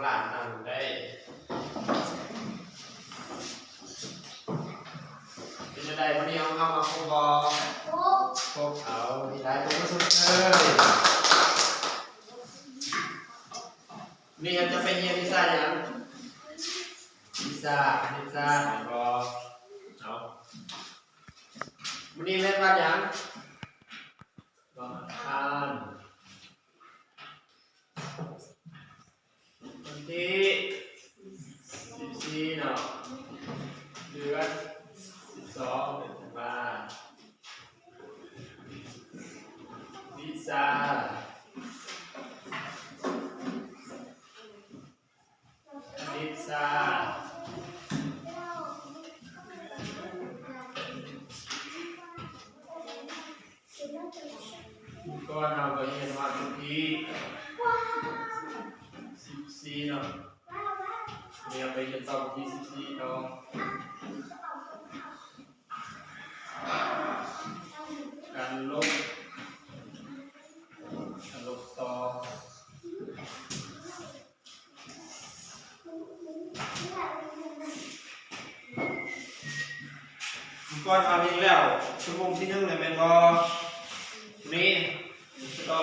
ຫຼານນັ້ນໄດ້. ເປັນຈັ່ງໃດ ມື້ນີ້ເຮົາ ເຮົາມາຄົບບໍ່? ຄົບ. ເອົາ ດີຫຼາຍ ຕົບມືຊົມເຊີຍ. ມື້ນີ້ເຮົາຈະໄປຮຽນວິຊາຫຍັງ? ວິຊາຄະນິດສາດ ແມ່ນບໍ່? ເອົາ ມື້ນີ້ແມ່ນວັນຫຍັງ? ວັນອັງຄານ ວັນທີສິບສີ່ເນາະ ເດືອນສິບສອງ ເດືອນທັນວາ ວິຊາ ຄະນິດສາດ. ກ່ອນເຮົາກໍຮຽນຮອດວັນທີສິບສີ່ເນາະ ດຽວໄປຮຽນຕໍ່ວັນທີສິບສີ່ຕໍ່ ການລົບ ການລົບຕໍ່. ກ່ອນເຮົາຮຽນແລ້ວ ຊົ່ວໂມງທີໜຶ່ງແລ້ວແມ່ນບໍ່? ນີ້ ຕໍ່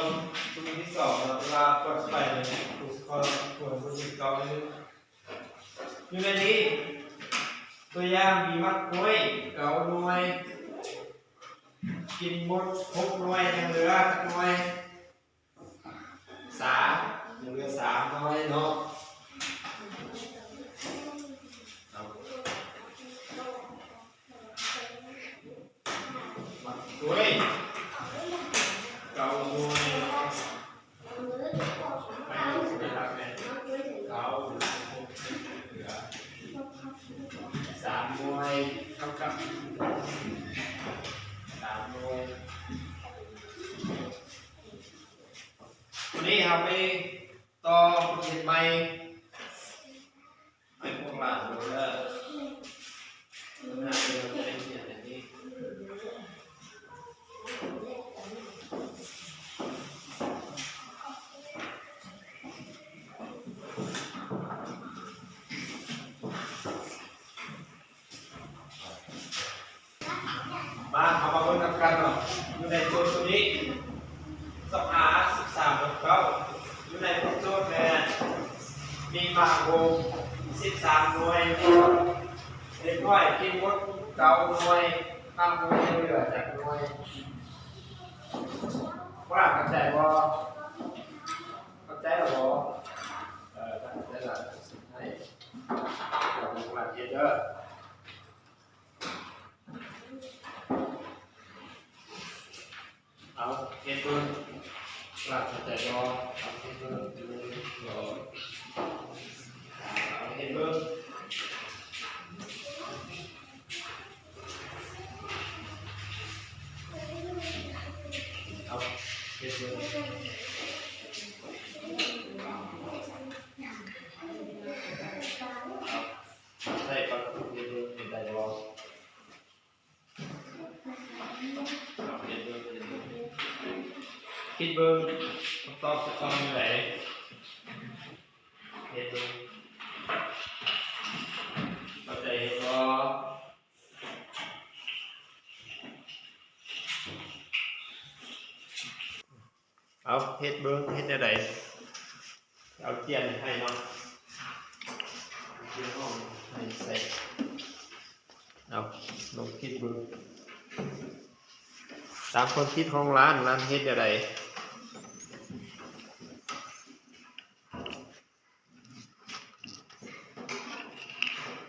ຊົ່ວໂມງທີສອງເນາະ ເວລາກ່ອນຊິໄປນີ້ ຄູຊິຂໍ ຄູໃຫ້ຜູ້ຮຽນຕໍ່ ຢູ່ໃນນີ້ ຕົວຢ່າງມີໝາກກ້ວຍເກົ້າໜ່ວຍ ກິນໝົດຫົກໜ່ວຍ ຍັງເຫຼືອຈັກໜ່ວຍ? ສາມ ຍັງເຫຼືອສາມໜ່ວຍເນາະ. ໝາກກ້ວຍເກົ້າໜ່ວຍເນາະ ປະໂຫຍກສັນຍາລັກແມ່ນເກົ້າ ເຫຼືອສາມໜ່ວຍ ເທົ່າກັບສາມໜ່ວຍ. ວັນນີ້ເຮົາໄປຕໍ່ບົດຮຽນໃໝ່ ໃຫ້ພວກຫຼານເບິ່ງເດີ ໜ້າທີ່ເຮົາຈະໄດ້ຮຽນອັນນີ້. ມາ ເຮົາມາເບິ່ງນຳກັນເນາະ ຢູ່ໃນໂຈດໂຕນີ້ ຊາວຫ້າ ສິບສາມ ແລ້ວເກົ້າ ຢູ່ໃນບົດໂຈດແມ່ນມີໝາກໂຮມສິບສາມໜ່ວຍ ເດັກນ້ອຍກິນໝົດເກົ້າໜ່ວຍ ໝາກໂຮມຍັງເຫຼືອຈັກໜ່ວຍ? ພວກຫຼານເຂົ້າໃຈບໍ່? ເຂົ້າໃຈແລ້ວບໍ່? ເອີ ຖ້າເຂົ້າໃຈແລ້ວ ໃຫ້ ເອົາພວກຫຼານເຮັດເດີ. ເອົາ ເຮັດເບິ່ງ ຫຼານເຂົ້າໃຈບໍ່? ເອົາ ເຮັດເບິ່ງ ໜຶ່ງ ສອງ ສາມ ເອົາ ເຮັດເບິ່ງ ເອົາ ເຮັດເບິ່ງ ເອົາ ໃສ່ປາກກະປຸກເຮັດເບິ່ງ ເຮັດໄດ້ບໍ່? ເອົາ ເຮັດເບິ່ງ ເຮັດເບິ່ງ ຄິດເບິ່ງ ຄຳຕອບຈະຕ້ອງແນວໃດ? ເຮັດເບິ່ງ ເຂົ້າໃຈເຮັດບໍ່? ເອົາ ເຮັດເບິ່ງ ເຮັດແນວໃດ? ເອົາ ຈຽນໃຫ້ເນາະ ຈຽນຫ້ອງໃຫ້ໃສ່ ເອົາ ລອງຄິດເບິ່ງ ຕາມຄວາມຄິດຂອງຫຼານ ຫຼານເຮັດແນວໃດ?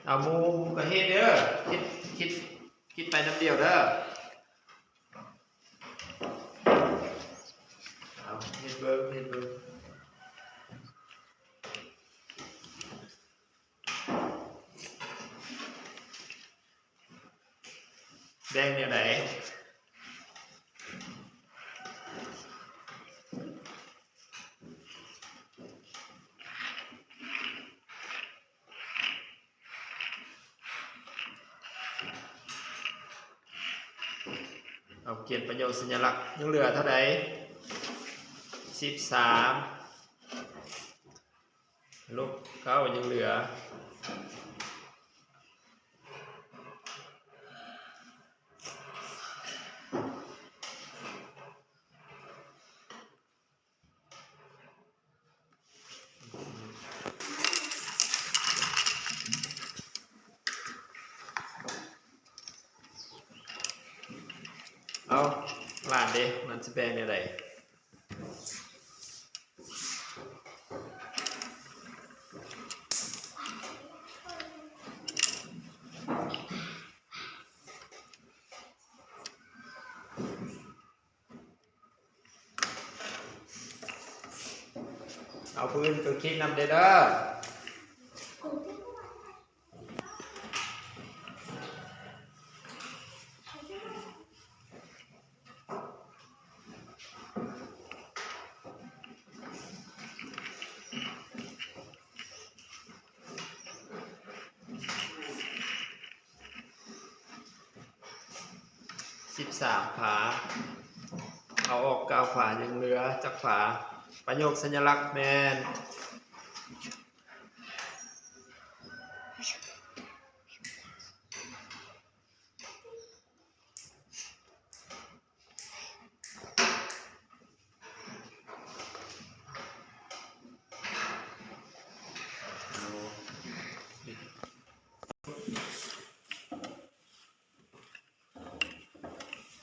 ເອົາ ໝູ່ກໍເຮັດເດີ ຄິດ ຄິດ ຄິດໄປນຳດຽວເດີ. ເອົາ ເຮັດເບິ່ງ ເຮັດເບິ່ງ ແບ່ງແນວໃດ? ເອົາ ຂຽນປະໂຫຍກສັນຍະລັກ ຍັງເຫຼືອເທົ່າໃດ? ສິບສາມ. ລົບເກົ້າຍັງເຫຼືອ ເອົາ ຫຼານເດ ມັນຊິແປງແນວໃດ? ເອົາ ຜູ້ອື່ນກໍຄິດນຳເດີ້. ສິບສາມຝາ ເອົາອອກເກົ້າຝາ ຍັງເຫຼືອຈັກຝາ? ປະໂຫຍກສັນຍະລັກແມ່ນ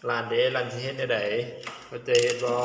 ຫຼານເດ ຫຼານຊິເຮັດແນວໃດ? ເຂົ້າໃຈເຮັດບໍ່?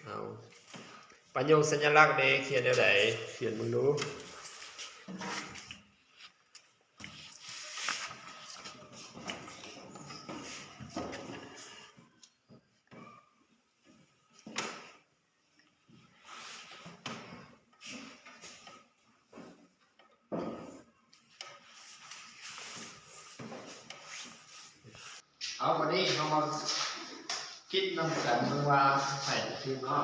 ເອົາ ປະໂຫຍກສັນຍະລັກເດ ຂຽນແນວໃດ? ຂຽນເບິ່ງດູ. ເອົາ ບາດນີ້ເຮົາມາຄິດນຳກັນເບິ່ງວ່າໃຜຈະຖືກເນາະ.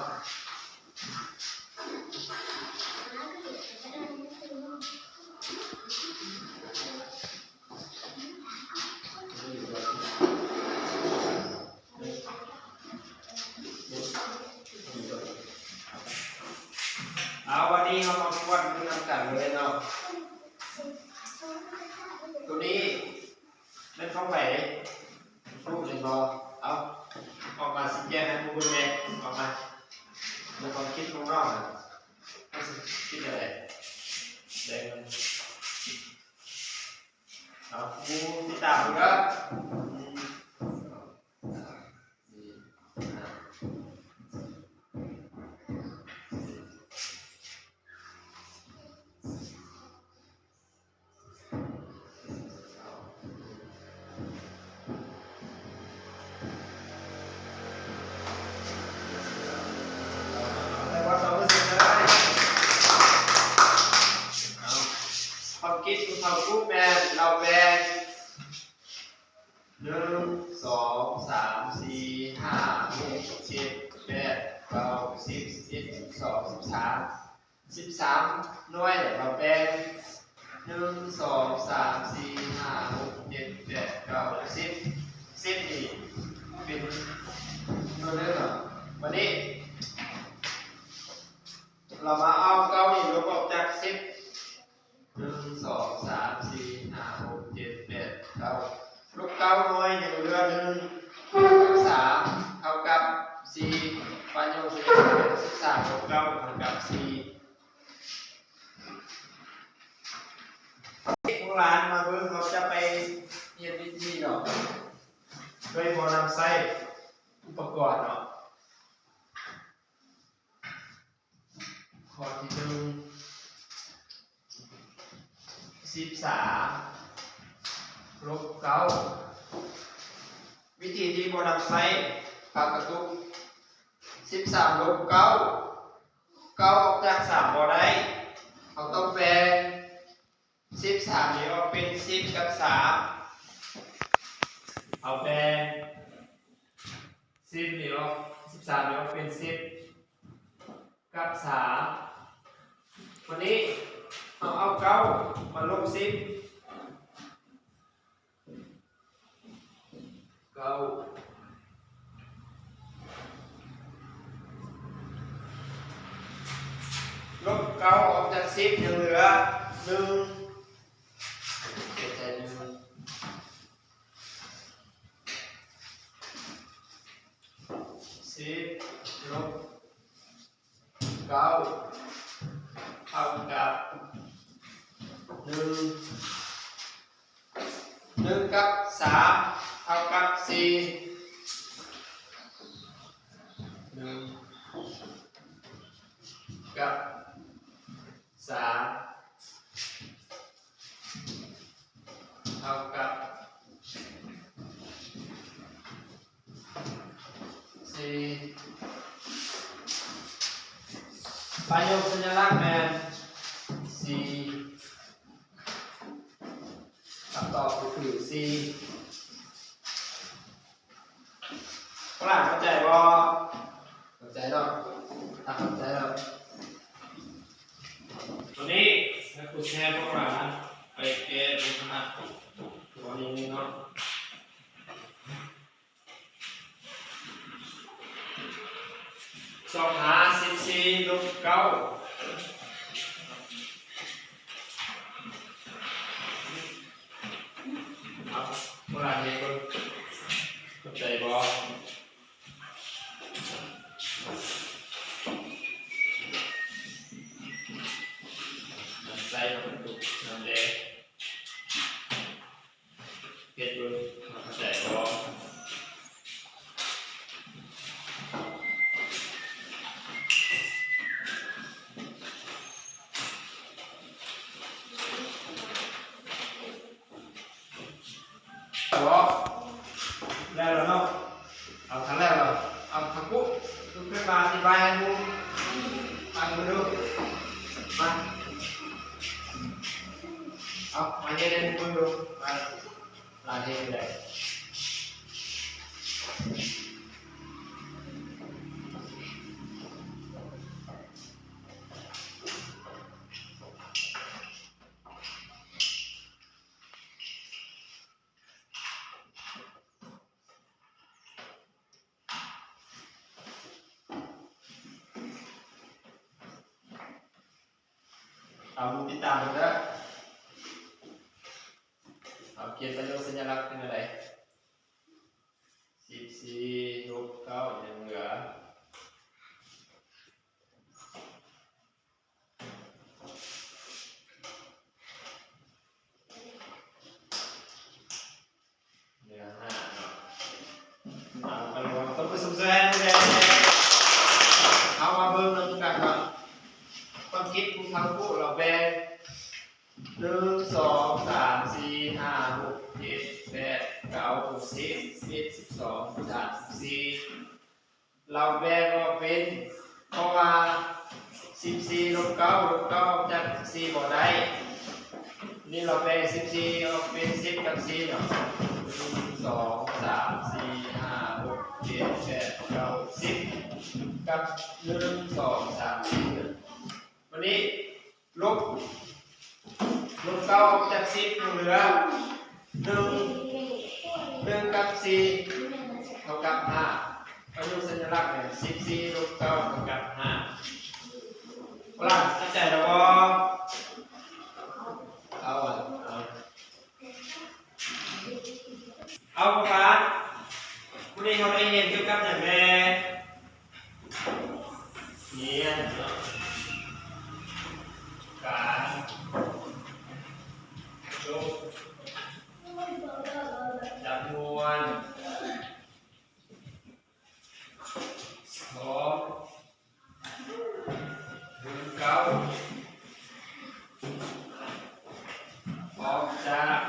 ເອົາ ວັນນີ້ເຮົາມາກວດເບິ່ງນຳກັນເລີຍເນາະ. ໂຕນີ້ແມ່ນຂອງໃຜ? ຮູ້ແມ່ນບໍ່? ເອົາ ອອກມາຊີ້ແຈງໃຫ້ໝູ່ເບິ່ງແດ່. ອອກມາ ໃນຄວາມຄິດຂອງນ້ອງນະ ມັນຊິຄິດແນວໃດ? ແດງ ເອົາ ໝູ່ຕິດຕາມເບິ່ງເດີ. ຄວາມຄິດຂອງເຂົາກູແມ່ນລາວແບ່ງ ໜຶ່ງ ສອງ ສາມ ສີ່ ຫ້າ ຫົກ ເຈັດ ແປດ ເກົ້າ ສິບ ສິບເອັດ ສິບສອງ ສິບສາມ ສິບສາມໜ່ວຍ ລະແບ່ງ ໜຶ່ງ ສອງ ສາມ ສີ່ ຫ້າ ຫົກ ເຈັດ ແປດ ເກົ້າ ສິບ ສິບນີ້ເປັນໜ່ວຍເດີເນາະ. ບາດນີ້ເຮົາມາເອົາເກົ້ານີ້ລົບອອກຈາກສິບ ໜຶ່ງ ສອງ ສາມ ສີ່ ຫ້າ ຫົກ ເຈັດ ແປດ ເກົ້າ ລົບເກົ້າໜ່ວຍ ຍັງເຫຼືອໜຶ່ງ ສາມ ເທົ່າກັບສີ່ ປະໂຫຍກທີ່ເປັນສິບສາມລົບເກົ້າເທົ່າກັບສີ່. ລູກຫຼານມາເບິ່ງ ເຮົາຈະໄປຮຽນວິທີເນາະ ໂດຍບໍ່ນຳໃຊ້ອຸປະກອນເນາະ. ຂໍ້ທີໜຶ່ງ ສິບສາມລົບເກົ້າ ວິທີທີ່ບໍ່ນຳໃຊ້ ປາກກະຕຸກ ສິບສາມລົບເກົ້າ ເກົ້າອອກຈາກສາມບໍ່ໄດ້ ເຮົາຕ້ອງແປງສິບສາມນີ້ອອກເປັນສິບກັບສາມ ເຮົາແປງສິບນີ້ອອກ ສິບສາມນີ້ອອກເປັນສິບກັບສາມ ວັນນີ້ເຮົາເອົາເກົ້າມາລົບສິບ ເກົ້າ ລົບເກົ້າອອກຈາກສິບ ຍັງເຫຼືອໜຶ່ງ ເສຍໃຈໜຶ່ງ ສິບລົບ ເກົ້າ ເທົ່າກັບໜຶ່ງ ໜຶ່ງກັບສາມເທົ່າກັບສີ່ ໜຶ່ງກັບສາມ ເທົ່າກັບສີ່ ປະໂຫຍກສັນຍະລັກແມ່ນສີ່ ຄຳຕອບກໍຄືສີ່ ພວກຫຼານເຂົ້າໃຈບໍ່? ເຂົ້າໃຈເນາະ ຖ້າເຂົ້າໃຈແລ້ວ ຕອນນີ້ໃຫ້ຄູແຊນພວກຫຼານໄປແກ້ບົດຄະນະຕົວນີ້ເນາະ ຊອກຫາສິບສີ່ລົບເກົ້າ ເອົາ ພວກຫຼານເຮັດເບິ່ງ ເຂົ້າໃຈບໍ່? ໃສ່ປະຕູນຳແດງ ເຮັດເບິ່ງ ເຂົ້າໃຈບໍ່? ບໍ່ ແລ້ວລະເນາະ ເອົາ ຄັນແລ້ວລະ ເອົາ ທາງປຸ ລຸກຂຶ້ນມາອະທິບາຍໃຫ້ໝູ່ຟັງເບິ່ງດູ ມາ ເອົາ ມາເຮັດໃຫ້ໝູ່ເບິ່ງດູ ມາ ຫຼານເຮັດໄດ້. ເອົາ ຕິດຕາມເບິ່ງເດີ ເອົາ ຂຽນປະໂຫຍກສັນຍະລັກເປັນແນວໃດ? ສິບສີ່ລົບເກົ້າ ຍັງເຫຼືອ ເຫຼືອຫ້າເນາະ ເອົາ ມາລົງ ຕົບມືຊົມເຊີຍໃຫ້ແດ່ ເຮົາມາເບິ່ງນຳກັນເນາະ ຄວາມຄິດຂອງທາງຜູ້ລາວແບ່ງ ໜຶ່ງ ສອງ ສາມ ສີ່ ຫ້າ ຫົກ ເຈັດ ແປດ ເກົ້າ ສິບ ສິບເອັດ ສິບສອງ ສິບສາມ ສິບສີ່ ລາວແບ່ງອອກເປັນ ເພາະວ່າສິບສີ່ລົບເກົ້າ ລົບເກົ້າຈາກສິບສີ່ບໍ່ໄດ້ ນີ້ລາວແບ່ງສິບສີ່ອອກເປັນສິບກັບສີ່ເນາະ ໜຶ່ງ ສອງ ສາມ ສີ່ ຫ້າ ຫົກ ເຈັດ ແປດ ເກົ້າ ສິບ ກັບ ໜຶ່ງ ສອງ ສາມ ສີ່ ເນາະ ບາດນີ້ ລົບ ລົບເກົ້າອອກຈາກສິບ ຍັງເຫຼືອ ໜຶ່ງ ໜຶ່ງກັບສີ່ເທົ່າກັບຫ້າ ປະໂຫຍກສັນຍະລັກແມ່ນ ສິບສີ່ລົບເກົ້າເທົ່າກັບຫ້າ ພວກຫຼານເຂົ້າໃຈແລ້ວບໍ່? ເອົາ ເອົາ ເອົາ ເອົາ ພໍ່ບາດ ມື້ນີ້ເຮົາໄດ້ຮຽນກ່ຽວກັບຫຍັງແດ່? ຮຽນເນາະ ການຈົບຈຳນວນ ສອງ ເກົ້າ ອອກຈາກ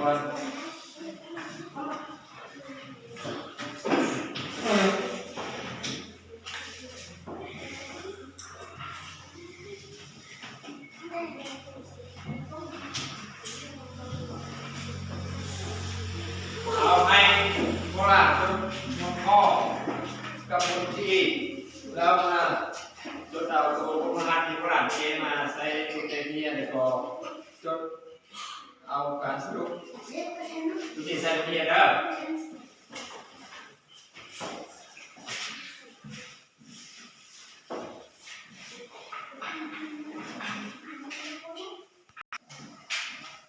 ເອົາໃຫ້ໂຄລາດຈົດຫົວຂໍ້ກັບບົດທີ່ ແລ້ວມາຈົດເອົາໂຕບົດລະຫັດທີ່ໂຄລາດເຄມາໃສ່ໃນເລກຮຽນ ແລ້ວກໍຈົດເອົາການສະຫຼຸບຈຸດນີ້ໃສ່ບົດຮຽນເດີ.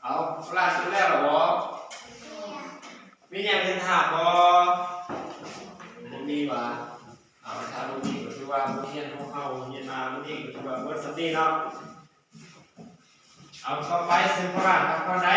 ເອົາ ຫຼ້າສຸດແລ້ວລະບໍ່? ມີຫຍັງຊິຖາມບໍ່? ບໍ່ມີຫວາ? ເອົາ ຖ້າບໍ່ມີກໍຖືວ່າບົດຮຽນຂອງເຮົາຮຽນມາມື້ນີ້ກໍຖືວ່າໝົດສ່ຳນີ້ເນາະ. ເອົາ ຕໍ່ໄປເຊີນພວກຫຼານພັກຜ່ອນໄດ້.